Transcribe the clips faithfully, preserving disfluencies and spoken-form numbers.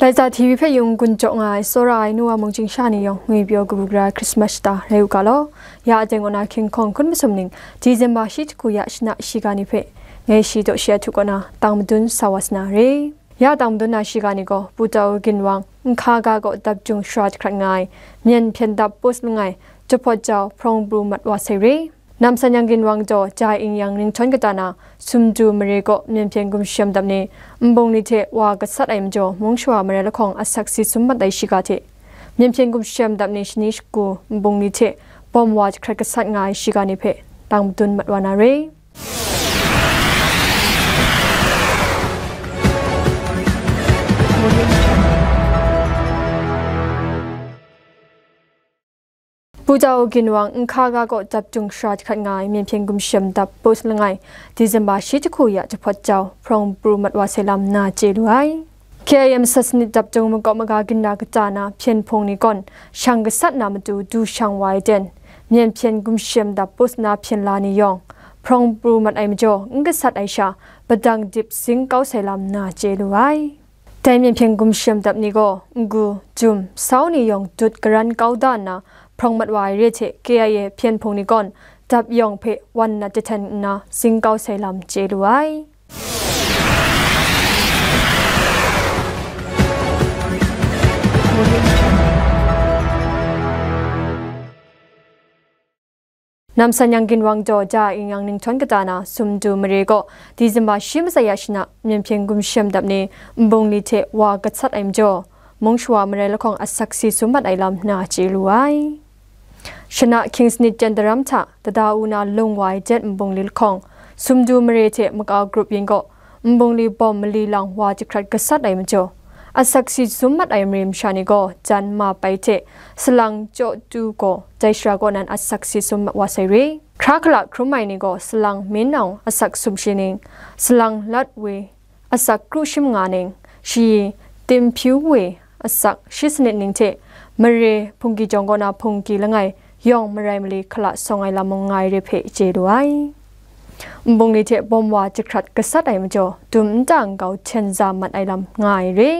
Laika T V hpe yung gun jaw nga ai, tsawra ai nu wa mung chying sha ni yawng, ngwi pyaw kabu gara Christmas shata rai u ga law. Ya aten kaw na hkying hkawng hkun masum ning, December shi jahku ya shana shiga ni hpe, ngai shi daw shi ahtu kaw na tang madun sa wa sa na re. Ya tang madun na shiga ni gaw, Pu Tau Ginwang, Nhka ga kaw dap jung shara jahkrat nga ai, myen hpyen dap post langai, Jahpawt Jau, Hprawng Pru mat wa sai re. Namsan Yang Ginwang jaw, Jai Ing Yang ninghtawng kata na, Sumdu mare kaw myen hpyen gumshem dap ni, nbungli hte wa gasat ai majaw, mung shawa mare lahkawng asak si sum mat ai shiga hte, myen hpyen gumshem dap ni shani shagu nbungli hte bawm wa jahkrat gasat nga ai shiga ni hpe tang madun mat wa na re. Pu Tau Ginwang Nhka ga kaw dap jung shara jahkrat nga ai myen hpyen gumshem dap post langai, December shi jahku ya Jahpawt Jau, Hprawng Pru mat wa sai lam na chye lu ai. K I M sat sanit dap jung makawp maga ginra kata na hpyen hpung ni gawn shang gasat na matu du shang wa ai ten, myen hpyen gumshem dap post na hpyen la ni yawng, Hprawng Pru mat ai majaw, n gasat ai sha, padang dip zing kau sai lam na chye lu ai. Dai myen hpyen gumshem dap ni gaw, ngu, jum, sau ni yawng dut garan kau da nna, hprawng mat wa ai re hte, K I A hpyen hpung ni gawn, dap yawng hpe wan nat jahten nna, zing kau sai lam chye lu ai. Namsan Yang Ginwang jaw, Jai Ing Yang ninghtawng kata na, Sumdu mare kaw, December shi masai ya shana, myen hpyen gumshem dap ni, nbungli hte wa gasat ai majaw, mung shawa mare lahkawng asak si sum mat ai lam na chye lu ai. Shana hkying sanit jen daram hta, tada u na lung wa ai jet nbungli lahkawng, Sumdu mare hte makau grup yin gaw, nbungli bawm mali lang wa jahkrat gasat ai majaw, asak si sum mat ai mare masha ni gaw, jan ma pai hte, salang chyaw tu gaw, dai shara kaw nan asak si sum wa sai re. Hkra hkala hkrum ai ni gaw, salang min awng asak sumshi ning, salang lat we asak kru shi manga ning, shi tim hpyu we asak shi sanit ning hte, mare hpungki jawng kaw na hpungki langai, yawng marai mali hkala sawng ai lam mung nga ai re hpe chye lu ai. Nbungli hte bawm wa jahkrat gasat ai majaw, dum nta nkau hten za mat ai lam nga ai re.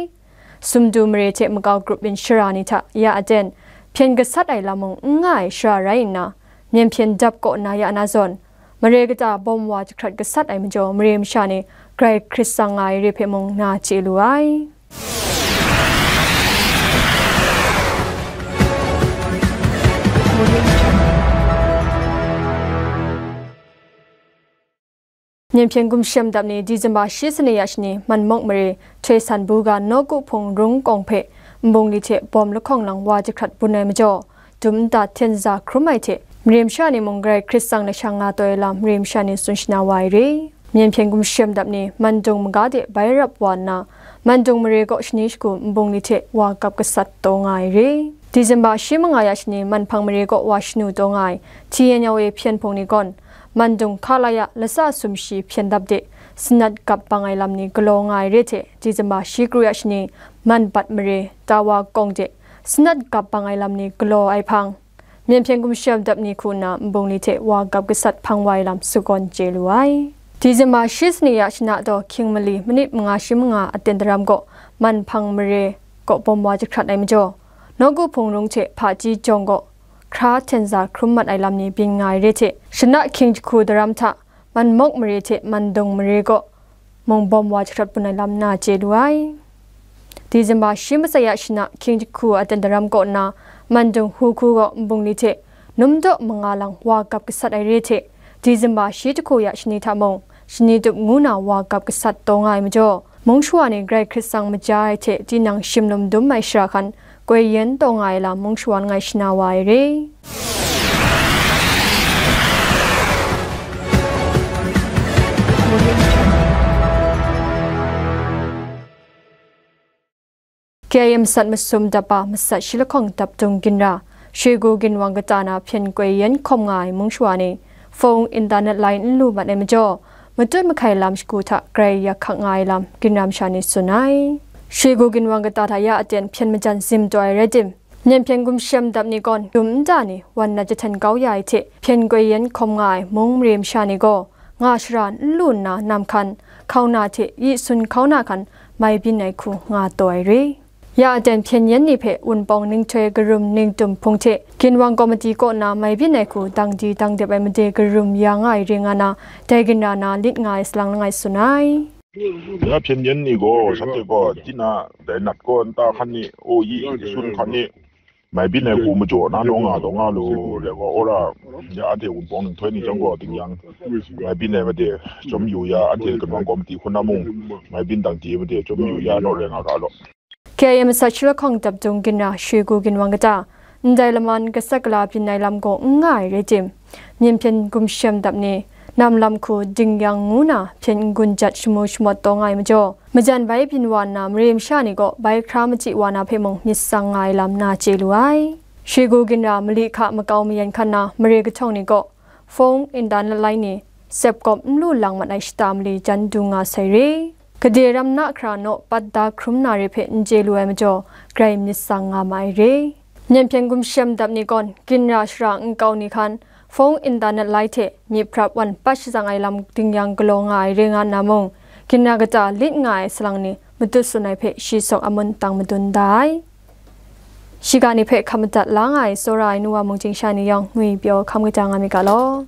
Sumdu mare hte makau grup yin shara ni hta ya aten, hpyen gasat ai lam mung n nga ai shara rai nna, myen hpyen dap kaw na ya na zawn, mare kata bawm wa jahkrat gasat ai majaw, mare masha ni grai hkrit tsang nga ai re hpe mung na chye lu ai. Myen hpyen gumshem dap ni December shi sanit ya shani, Manmawk mare, Htoi San bu ga nawku hpung rung kawng hpe, nbungli hte bawm lahkawng lang wa jahkrat bun ai majaw, dum nta hten za hkrum ai hte, mare masha ni mung grai hkrit tsang lasha nga taw ai lam, mare masha ni tsun shana wa ai re. Myen hpyen gumshem dap ni, Mandung maga de bai rap wa nna, Mandung mare kaw shani shagu nbungli hte wa gap gasat taw nga ai re. December shi manga ya shani, Manhpang mare kaw wa shanu taw nga ai, T N L A hpyen hpung ni gawn, Mandung hkala ya latsa sumshi hpyen dap de, sanat gap bang ai lam ni galaw nga ai re hte, December shi kru ya shani, Manbat mare, Tawa kawng de, sanat gap bang ai lam ni galaw ai hpang, myen hpyen gumshem dap ni hku nna nbungli hte wa gap gasat hpang wa ai lam sagawn chye lu ai. December shi sanit ya shana taw hkying mali manit manga shi manga aten daram gaw, Manhpang mare kaw bawm wa jahkrat ai majaw, nawku hpung rung hte hpaji jawng gaw, hkra hten za hkrum mat ai lam ni byin nga ai re hte, shana hkying jahku daram hta, Manmawk mare hte Mandung mare kaw mung bawm wa jahkrat bun ai lam na chye lu ai. December shi masai ya shana hkying jahku aten daram kaw nna, Mandung hu hku gaw nbungli hte num daw manga lang wa gap gasat ai re hte, December shi jahku ya shani hta mung, shani tup ngu na wa gap gasat taw nga ai majaw, mung shawa ni grai hkrit tsang maja ai hte tinang shim lum dum ai shara hkan, koi yen taw nga ai lam mung shawa langai shana wa ai re. K I M sat masum dap a matsat shi lahkawng dap dung ginra, Shegu ginwang kata na hpyen koi yen hkawm nga ai mung shawa ni, phone, internet line n lu mat ai majaw, matut mahkai lam shagu hta grai yak hkak nga ai lam, ginra masha ni tsun ai. Shegu ginwang kata hta ya aten hpyen majan zim taw ai rai tim, myen hpyen gumshem dap ni gawn dum nta ni wan nat jahten kau ya ai hte, hpyen koi yen hkawm nga ai mung mare masha ni gaw, nga shara n lu nna nam hkan, hkauna hte yi sun hkauna hkan mai byin ai hku nga taw ai re. Ya aten hpyen yen ni hpe Wunpawng ninghtoi karum ningtum hpung hte ginwang komiti kaw na mai byin ai hku dang di dang dep ai made karum ya nga ai ring nga na, dai ginra na lit nga ai salang langai tsun ai. Ya hpyen yen ni gaw, shanhte gaw, tina, dai nat gaw nta hkan ni, o yi, sun hkan ni, mai byin ai hku majaw na naw nga taw nga lu, re gaw, ora, ya anhte Wunpawng ninghtoi ni chyawm gaw, tingnyang, mai byin ai made, chyawm yu ya, anhte ginwang komiti hku na mung, mai byin dang di made, chyawm yu ya naw rai nga ga law. K I A masat shalahkawng dapdung ginra Shegu ginwang kata, ndai laman gasat gala byin ai lam gaw n nga ai rai tim, myin hpyen gumshem dap ni, nam lam hku dingyang ngu na hpyen n-gun jat shamu shamawt taw nga ai majaw, majan bai byin wa nna mare masha ni gaw bai hkra machyi wa na hpe mung myit tsang nga ai lam na chye lu ai. Shegu ginra mali hka makau mayan hkan na mare kahtawng ni gaw, fawng, internet lai ni, sep kawp n lu lang mat ai shata mali jan du nga sai re. Gade ram na hkra naw pat da hkrum na re hpe n chye lu ai majaw, grai myit tsang nga ma ai re. Myen hpyen gumshem dap ni gawn, ginra shara nkau ni hkan, fawng, internet lai hte myit hprap wan pat shatsang ai lam dingyang galaw nga ai re nga nna mung, ginra kata lit nga ai salang ni matut tsun ai hpe shi sawk amun tang madun da ai. Shiga ni hpe hkap madat la nga ai tsawra ai nu wa mung chyingsha ni yawng ngwi pyaw hkam kaja nga myit ga law.